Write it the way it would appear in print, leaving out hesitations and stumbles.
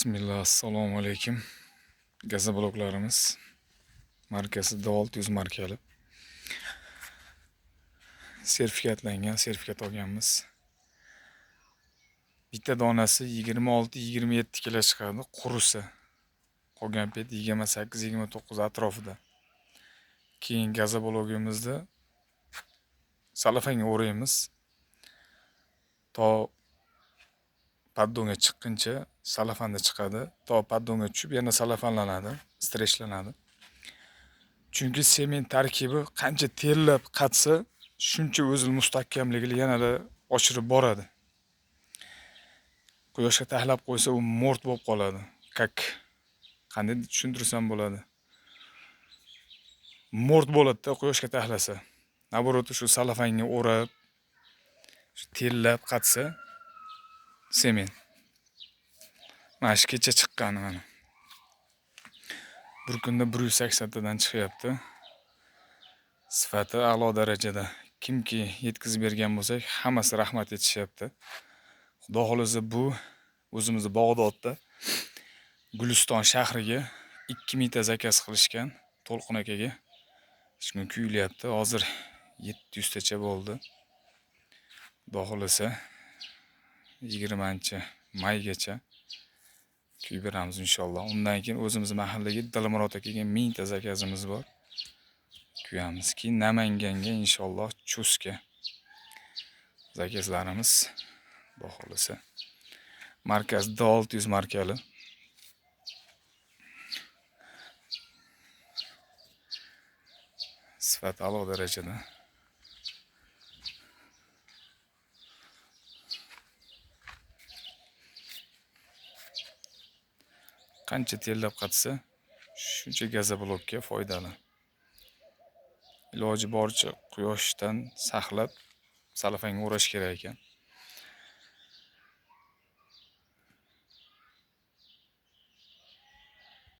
Bismillah, assalomu alaykum. Gazobloklarimiz markasi D600 markali. Sertifikatlangan, sertifikat olganmiz. Bitta donasi 26-27 kilo chiqadi, qurisi. Qolgan payt 28-29 atrofida. Keyin gazoblogimizni salafanga o'raymiz. To paddonga chiqquncha salafanda chiqadi. To paddonga tushib yana salafanlanadi, streshlanadi. Chunki sement tarkibi qancha terlab qatsa, shuncha o'zini mustahkamligini yanada oshirib boradi. Quyoshga taxlab qo'ysa u mo'rt bo'lib qoladi. Как qanday tushuntirsam bo'ladi? Mo'rt bo'ladi-da quyoshga taxlasa. Наоборот, shu salafanga o'rab, shu terlab qatsa sement. Mana shu kecha chiqqani mana. Bir kunda 180 tadan chiqyapti. Sifati a'lo darajada. Kimki yetkazib bergan bo'lsak, hammasi rahmat aytishyapti. Xudo xohlasa bu o'zimizni Bag'dodda Guliston shahriga 2000 ta zakaz qilishgan To'lqin akaga. Shu kun kuyilyapti. Hozir 700 tacha bo'ldi. Xudo xohlasa 20 maygacha kuyib beramiz inshaalloh. Undan keyin o'zimiz mahallaga Dilmurod akaga 1000 ta zakazimiz bor. Kuyamiz. Keyin Namanganga inshaalloh, Chustga zakazlarimiz, xudo xohlasa. Markaz D600 markali. Sifat a'lo darajada. Qancha terlab qatsa, shuncha gazoblokka foydali. Iloji boricha quyoshdan saqlab salafanga o'rash kerak ekan.